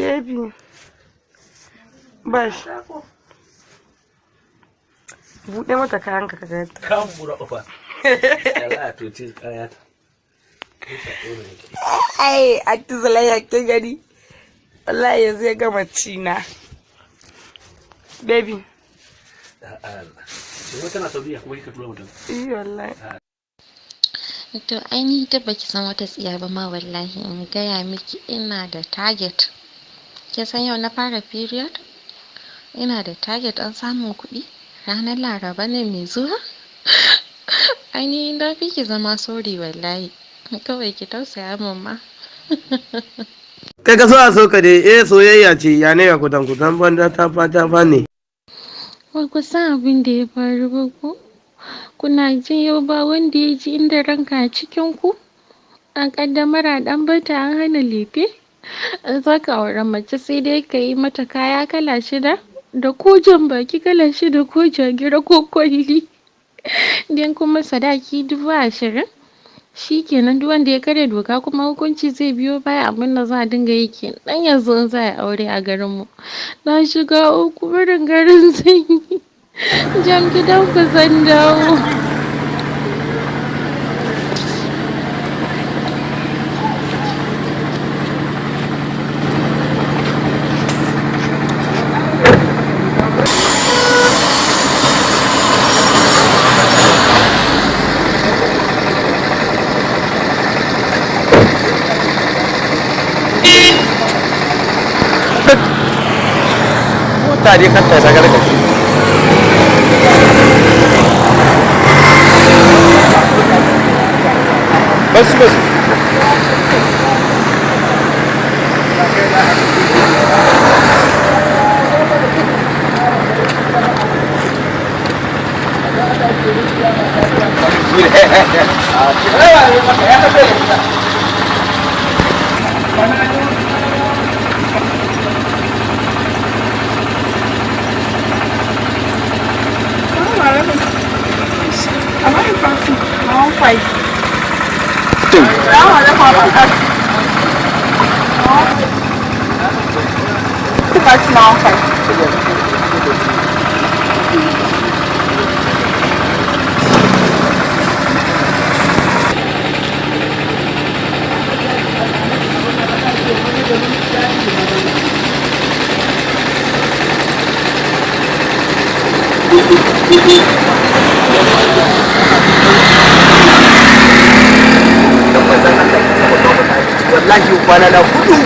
Baby. Bash. Buɗe mata kayan ka ga ta. Kan bura uba. Ya za a tuce kaya ta. Ai, Aunty Zulaiha kin gani? Wallahi yanzu ya gama ci na. Baby. A'a. Tana Saudiya kuma kika tura mutum. Eh wallahi. To ainihi ta baki san wata tsiya ba ma wallahi in gaya miki ina da target. Kin san yau na fara period? Ina da target an samun kuɗi ranar Laraba ne mai zuwa. Ainihi na fi ki zama sorry wallahi. Kawai ki tausaya min ma. Kai ka so a so ka dai, eh soyayya ce, ya ne ya kutan kutan banda ta fa ta fa ne. Ba ku san abin da ya faru ba ko? Kuna jin yau ba wanda ya ji inda ranka a cikin ku? An ƙaddamar a ɗan bata an hana lefe? In za ka auri mace sai dai ka yi mata kaya kala shida da ko jan baki kala shida ko jagira ko kwalli. Dan kuma sadaki 20,000. Shi kenan duk wanda ya karya doka kuma hukunci zai biyo baya abin da za a dinga yi kenan yanzu in za a yi aure a garinmu. Na shiga uku barin garin sanyi. Jam gidan ku zan dawo. Mota dai kanta ta gargaɗe. Basu basu. Amma in fact, na 15. Salamu alaikum wa barakatuh. Na 15. Dan manzon Allah ki taimaka mun da abinci, wallahi yau kwana na hudu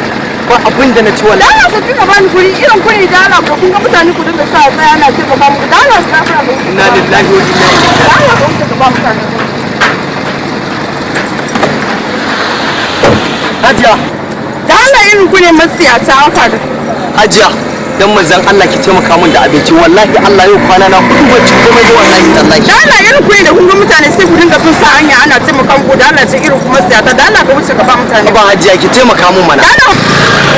ba abin da na ci wallahi. Da Allah ka dinga bani guri irin guri da Allah ko kun ga mutane ku dinga sa tsaya ana taimaka muku da Allah su gafara mu. Inna lillahi wa inna ilaihi Da Allah ka wuce ka ba mutane guri. Hajiya, Da Allah irin ku ne masiyata haka da. Hajiya, dan manzon Allah ki taimaka mun da abinci, wallahi Allah yau kwana na hudu ban ci komai ba wallahi tallahi. Da Allah irin ku ne da kun ga mutane sai ku dinga sun sa hanya ana taimaka muku da Allah sai irin ku masiyata da Allah ka wuce ka ba mutane. Ba Hajiya ki taimaka mun mana. Da Allah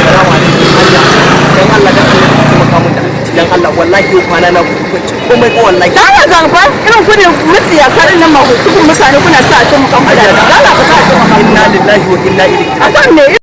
Salamu alaikum Hajiya. Dan Allah dan Allah ki taimaka mun da abinci, dan Allah wallahi yau kwana na hudu ban ci komai ba wallahi. Da Allah garba irin ku ne masiyata din nan ma ku mutane kuna sa a taimaka muku da Allah ka sa a taimaka muku. Inna lillahi wa inna ilaihi Akan me